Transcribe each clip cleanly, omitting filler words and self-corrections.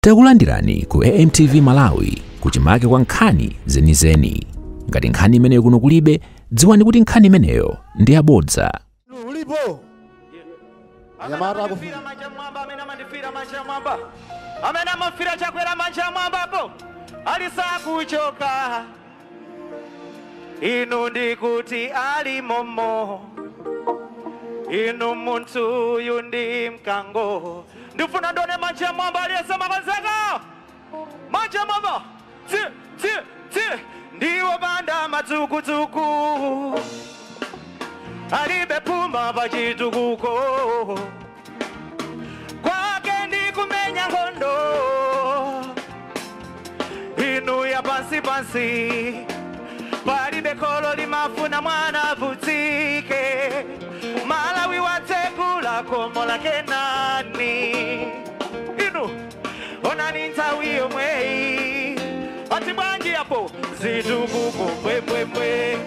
Takulandirani ku AMTV Malawi kuchimake kwa nkhani zenizeni. Ngati nkhani imeneyo kuno kulibe, dziwani kuti nkhani imeneyo ndi yabodza. Ulipo anyamata akufira manja mwamba, amene amandifira manja mwamba, amene amafira Chakwera manja mwambapo alisakuchoka. Inu ndikuti ali momo, inu munthu uyu ndi mkango. Ndifuna ndone manja mwamba aliyesema konzeka manja mwamba ti ti ti ndiwo banda matsukutuku alibe puma pachitukuko kwake ndikumenya nkhondo inu ya pansi pansi palibe kholo limafuna mwana avutike. Malawi watekula khomo lake nani inu onani nthawi yomweyi ati bwanji apo zitukuko mbwembwembwe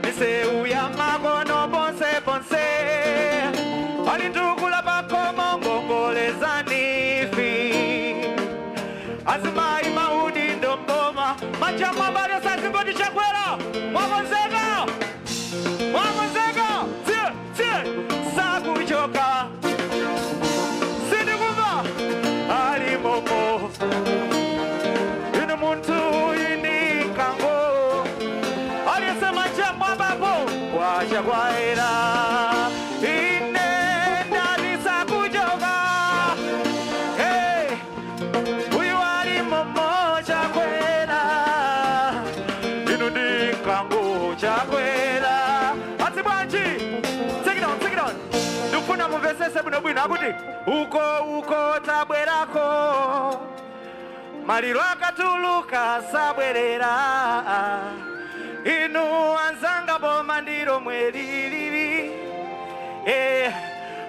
miseu ya makono ponse ponse ali ntukula pakhomo ngongolezanifi azimayi maudi ndomboma manja mwambali sazimboti Chakwera mwakonzeka mwakonzeka sakuchoka sindikumva ali momo inu munthu uyu ndi mkango aliyesema chamwambapo wachakwera ine ndalisakuchoka. Hey, uyu ali momo Chakwera inu ndi mkango Chakwera ati bwanji. Take it on, take it on. Ndikufuna mumvesese bwinobwino akuti uko uko tabwerako maliro akatuluka sabwerera inu anzanga boma ndilo mwelilili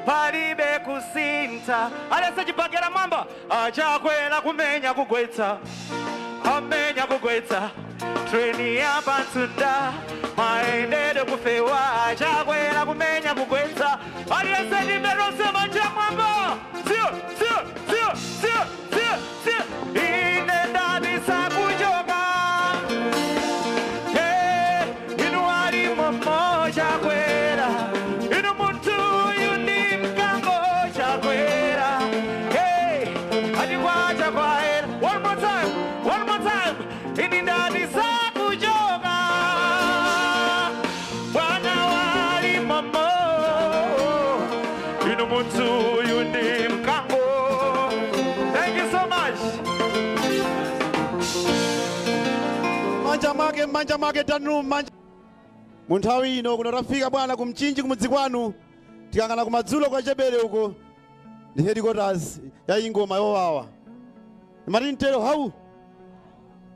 palibe kusintha. Alese chibakera mwamba achakwera kumenya kugwetsa amenya kugwetsa treni ya patsunda maendede kufewa achakwera kumenya kugwetsa alese ndimerose manja mwamba sio sio sio sio sio sio ine ndadisakuchoka. Hey, inu ali momo Chakwera inu munthu uyu ndi mkango Chakwera. Hey, ati kwachakwera. One more time, one more time. Ini ndadisakuchoka bwana wali momo inu munthu uyu ndi mkango. Thank you so much. Manja mwake tanu manja. Munthawi ino kuno tafika bwana kumchinji kumudzi kwanu tikangana kumadzulo kwa Chebere uko ndi headquarters ya ingoma yowawa. Imati mtero hau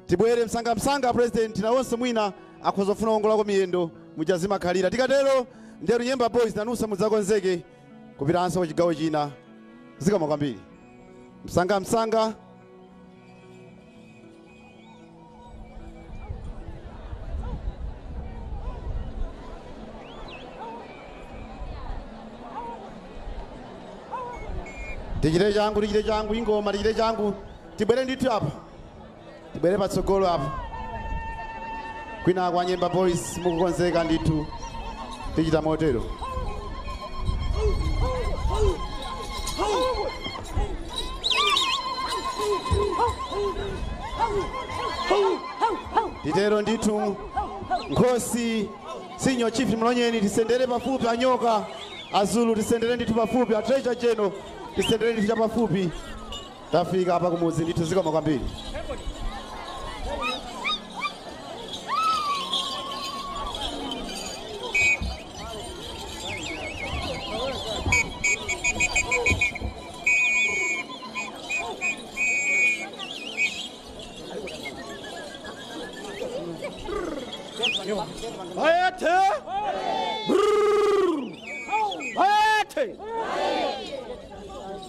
tibwere msanga msanga president na wonse mwina akhozofuna kuongolako miyendo mujazima khalira. Tikatero nderu Nyemba Boys nanusa mudzakonzeke kupitanso ku chigawo china. Zikomo kwambiri. Msanga msanga. Tichite changu, tichite changu, ingoma, tichite changu. Tibwere ndithu apa. Tibwere patsogolo apa. Kwina kwa Nyemba Boys mukukonzeka ndithu. Tichita motero. Titero ndithu Nkhosi Senior Chief Mlonyeni tisendere pafupi anyoka Azulu tisendere ndithu pafupi a Treasure General tisendere ndithu pafupi. Tafika apa kumudzi ndithu zikomo kwambiri. Bayethe! Bayethe!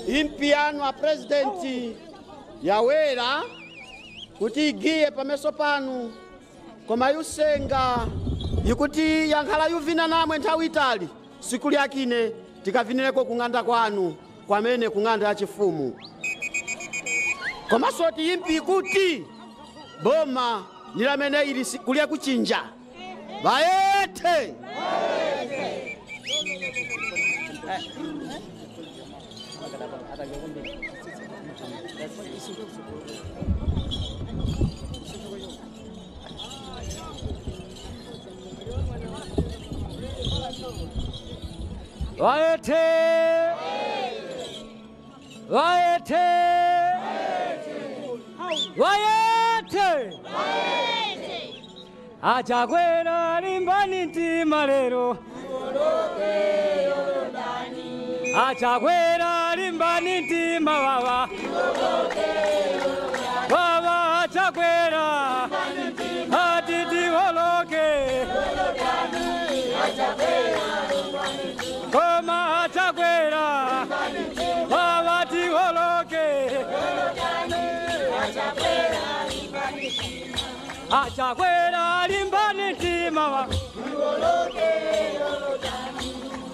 Impiano a presidenti yawera kuti igiye pameso panu koma yusenga ikuti yankhala yuvina namwe nthawi itali siku lyakine tikavinireko kung'anda kwanu kwamene kung'anda ya chifumu. Komanso ti impi kuti boma ni lamene ili kulia kuchinja. Bayete! Bayete! Bayete! Bayete! Achakwera limbani mtima lero. Achakwera limbani mtima wawa. Wawa achakwera atiti woloke. Koma achakwera wawa tiwoloke. Achakwera limbani mtima wa.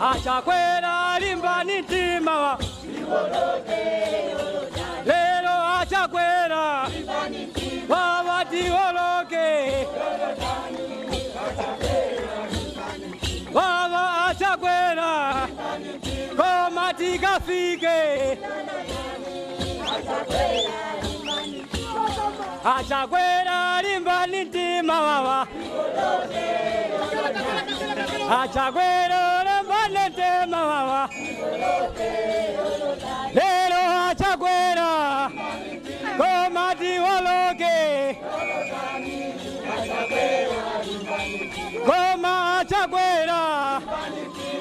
Achakwera limbani mtima wa. Lero achakwera wawa tiwoloke. Wawa achakwera koma tikafike. Achakwera limbani mtima wawa. Achakwera limbani mtima wawa. Lero achakwera koma tiwoloke. Koma achakwera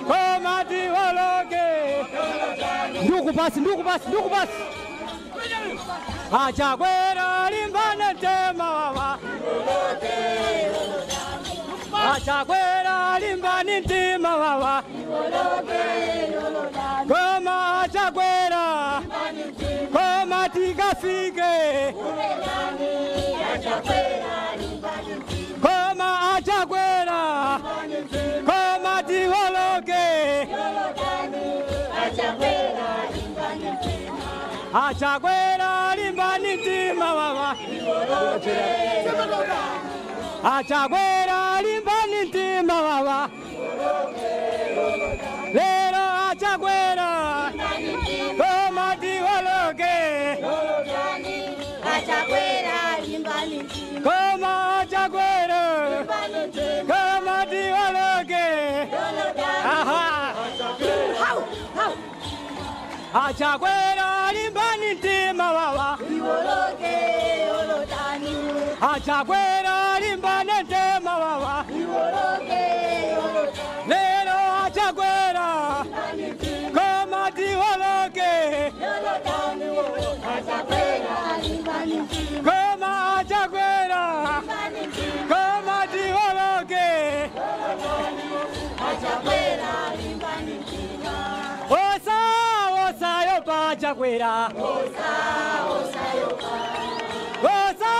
koma tiwoloke. Nduku pasi, nduku pasi, nduku pasi. Achakwera limbani mtima wawa. Achakwera limbani mtima wawa. Koma achakwera koma tikafike. Koma achakwera koma tiwoloke. Achakwera limbani mtima wawa. Achakwera limbani mtima wawa. Lero achakwera koma tiwoloke. Achakwera limbani mtima. Koma achakwera koma tiwoloke. Aha. Achakwera limbani mtima wawa. Achakwera limbani mtima wawa. Lero achakwera koma tiwoloke. Koma achakwera koma tiwoloke. Osa osa yopa achakwera. Osa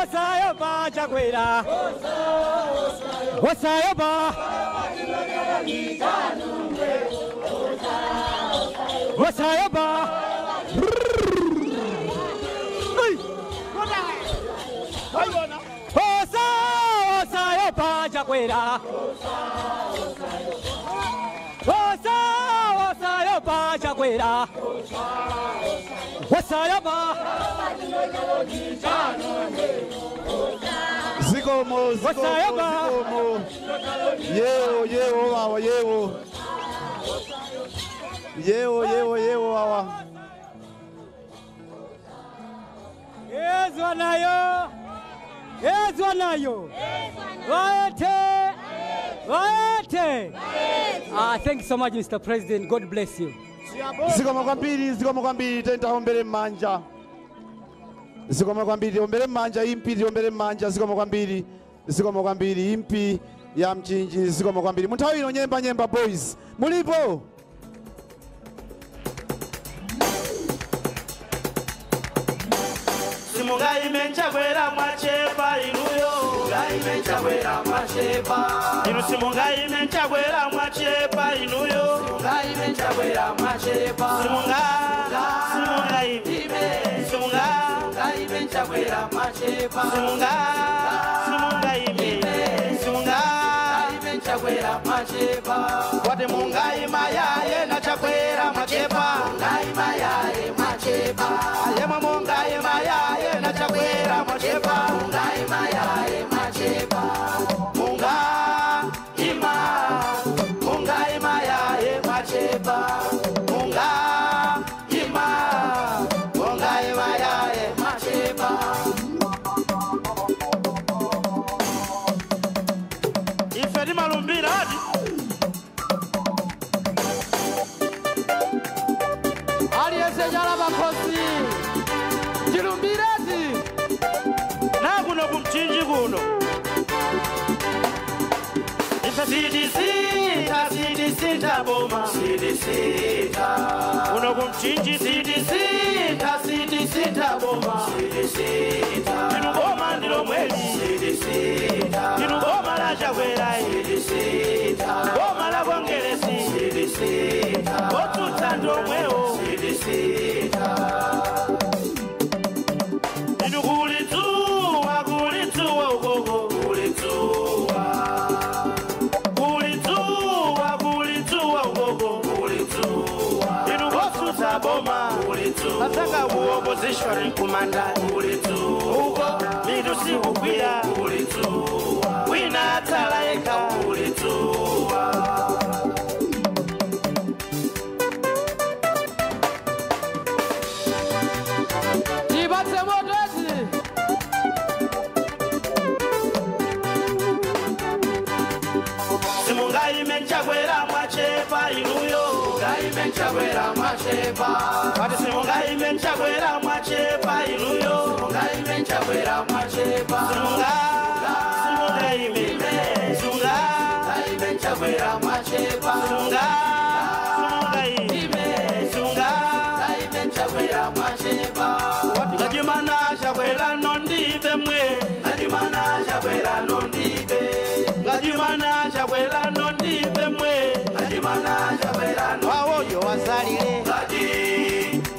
osa yopa achakwera. Osa yopa. Osa yopa. Osa osa yopa achakwera. Osa osa yopa achakwera. Osa yopa. Zikomo, zikomo, zikomo. Yewo, yewo, wawa, yewo. Yewo, yewo, yewo, wawa. Ezwa nayo. Ezwa nayo. Waete. Waete. Thank you so much, Mr. President. God bless you. Zikomo kwambiri, zikomo kwambiri, tenta ombere manja. Zikomo kwambiri, ombere manja, impi, ombere manja, zikomo kwambiri, zikomo kwambiri, impi ya Mchinji, zikomo kwambiri. Munthawi ino nyemba nyemba boys. Mulipo? Simungaime nchakwera mwachepa inuyo. Simungaime nchakwera mwachepa. Inu simungaime nchakwera mwachepa inuyo. Simungaime nchakwera mwachepa. Simunga, simungaime, simunga. Chakwera mwachepa. Simunga, simunga ime, simunga ime Chakwera mwachepa. Wate munga ima yaye na Chakwera mwachepa. Munga ima yaye mwachepa. Ayema munga ima yaye na Chakwera mwachepa. Munga ima yaye mwachepa. Munga ima, munga ima yaye mwachepa. Munga ima, munga ima yaye mwachepa. Ife ni malumbira hadi aliyesejala makosi chilumbirati na kuno kumchinji kuno. Ife sidisita, sidisita boma, sidisita. Kuno kumchinji sidisita, sidisita boma, sidisita. Inu boma ndilo mweli, sidisita. Inu boma la Chakwera, sidisita. Boma la Kongeresi, sidisita. Otsutsa ndomwewo, sidisita. Inu kulitsuwa, kulitsuwa ukoko, kulitsuwa. Kulitsuwa, kulitsuwa ukoko, kulitsuwa. Inu otsutsa boma, kulitsuwa. Ataka uopposition kumanda, kulitsuwa. Uko mitu sikugwira, kulitsuwa. Wina atsala yekha, kulitsuwa. Tibatse moto eti. Simunga ime Chakwera mwachepa inuyo. Simunga ime Chakwera mwachepa. Wati simunga ime Chakwera mwachepa inuyo. Simunga ime Chakwera mwachepa. Simunga, simunga ime, simunga ime Chakwera mwachepa. Simunga, simunga ime, simunga ime Chakwera mwachepa. Wati ngajimana Chakwera nondibe mwe. Ngajimana Chakwera nondibe. Ngajimana Chakwera nondibe mwe. Ngajimana Chakwera nondibe. Wawoyo wazalile, Ngaji,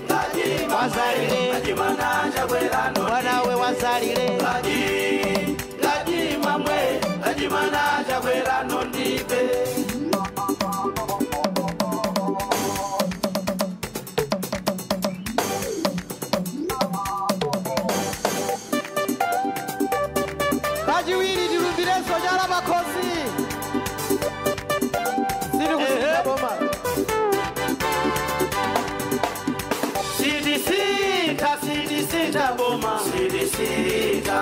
ngaji, wazalile, ngajimana Chakwera nondibe. mwanawe wazalile. Ngaji, ngaji mamwe, ngajimana Chakwera nondibe. Kachiwiri tilumbirenso chala makhosi. Siri kusintha boma. Sidisita, sidisita boma, sidisita.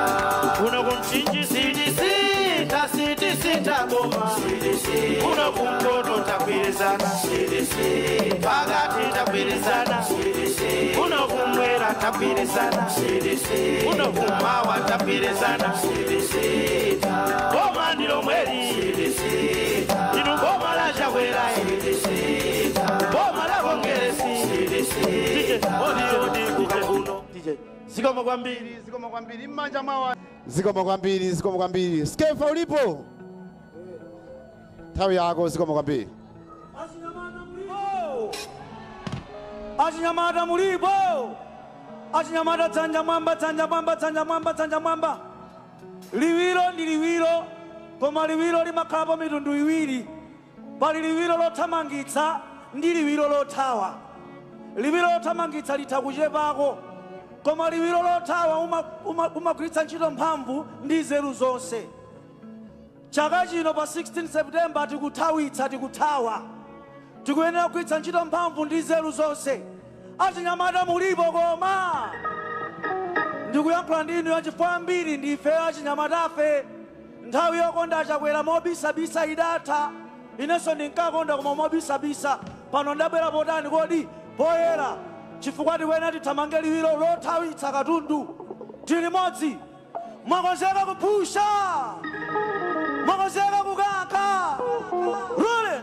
Kuno kumchinji sidisita, sidisita boma, sidisita. Kuno kumpoto tagwirizana, sidisita. Pakati tagwirizana, sidisita. Kuno kumwera tagwirizana, sidisita. Kuno kumawa tagwirizana, sidisita. Boma ndilo mweli, sidisita. Inu boma la Chakwera, sidisita. Boma la Kongeresi, sidisita. Odi odi kuno. DJ, zikomo kwambiri, zikomo kwambiri, mmanja mwawa. Zikomo kwambiri, zikomo kwambiri. Skefa ulipo? Nthawi yako, zikomo kwambiri. Achinyamata mulipo. Achinyamata dzanja mwamba, dzanja mwamba, dzanja mwamba, dzanja mwamba. Liwiro ndi liwiro, koma liwiro limakhalapo mitundu iwiri. Pali liwiro lothamangitsa ndi liwiro lothawa. Liwiro lothamangitsa litha kuchepako, koma liwiro lothawa umagwiritsa ntchito mphamvu ndi nzeru zonse. Chaka chino pa 16 September tikuthawitsa, tikuthawa. Tikuyenera kugwiritsa ntchito mphamvu ndi nzeru zonse. Achinyamata mulipo koma ndikuyankhula ndi inu chifukwa ambiri ndife achinyamatafe. Nthawi yokonda Chakwera mobisabisa idatha. Inenso ndinkakonda koma mobisabisa. Pano ndabwera potani kodi poyera, chifukwa tikuyenera tithamange liwiro lothawitsa katundu. Tili limodzi. Mwakonzeka kuphusha, mwakonzeka kukankha. Rule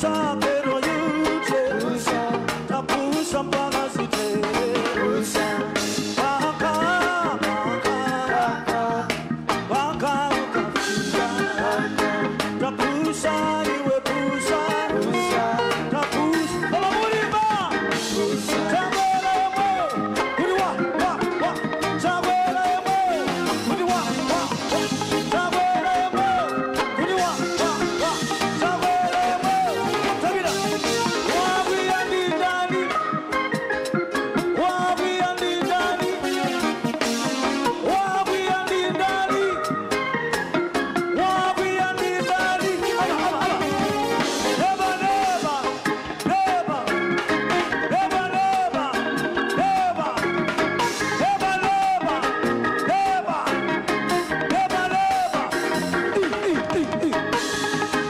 Tapusa pero yute. Tapusa mpaka zite. Paka, paka, paka ukafika. Tapusa iwe pusa. Tapusa. Baba mulimba. Chakwera yemweyo. Kuti wa, wa, wa. Chakwera yemweyo. Kuti wa, wa, wa. Chakwera yemweyo. Kuti wa, wa, wa. Chakwera yemweyo. Tabira. Wakwiya ndi ndani? Wakwiya ndi ndani? Wakwiya ndi ndani? Wakwiya ndi ndani? Aba, aba, aba. Neba, neba, neba. Neba, neba, neba. Neba, neba, neba. Neba, neba. I, I, I, I.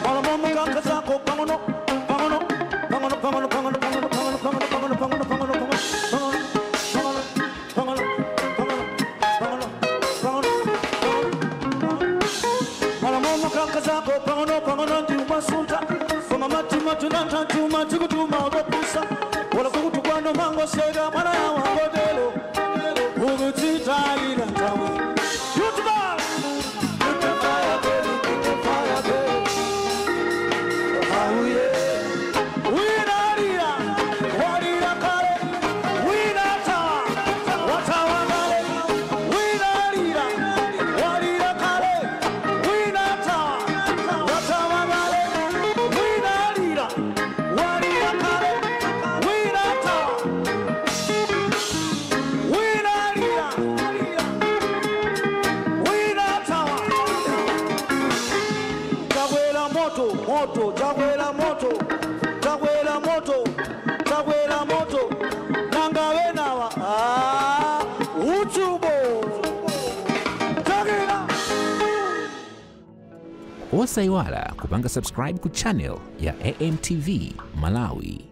Malamumu kankazako pangono, pangono, pangono, pangono, pangono, pangono, pangono, pangono, pangono, pangono, pangono, pangono, pangono, pangono, pangono, pangono, pangono, pangono. Malamumu kankazako pangono, pangono ndi umasunta. Koma matima tunanta tuma tikutuma otopusa. Wala kukutukwano mango sega mwana ya wangodelo. Ukutsitalira ntawe. Beautiful! Beautiful, baby, beautiful, baby. Oh yeah. Winarira, warira kale. Winatawa, watawa kale. Winarira, warira kale. Winatawa, watawa kale. Winarira, warira kale. Winatawa. Winarira, winatawa. Chakwera moto, moto, chakwera moto, chakwera moto, chakwera moto, nanga wenawa, ah, uchubo. Chakwera. Osayiwala kupanga subscribe ku channel ya AMTV Malawi.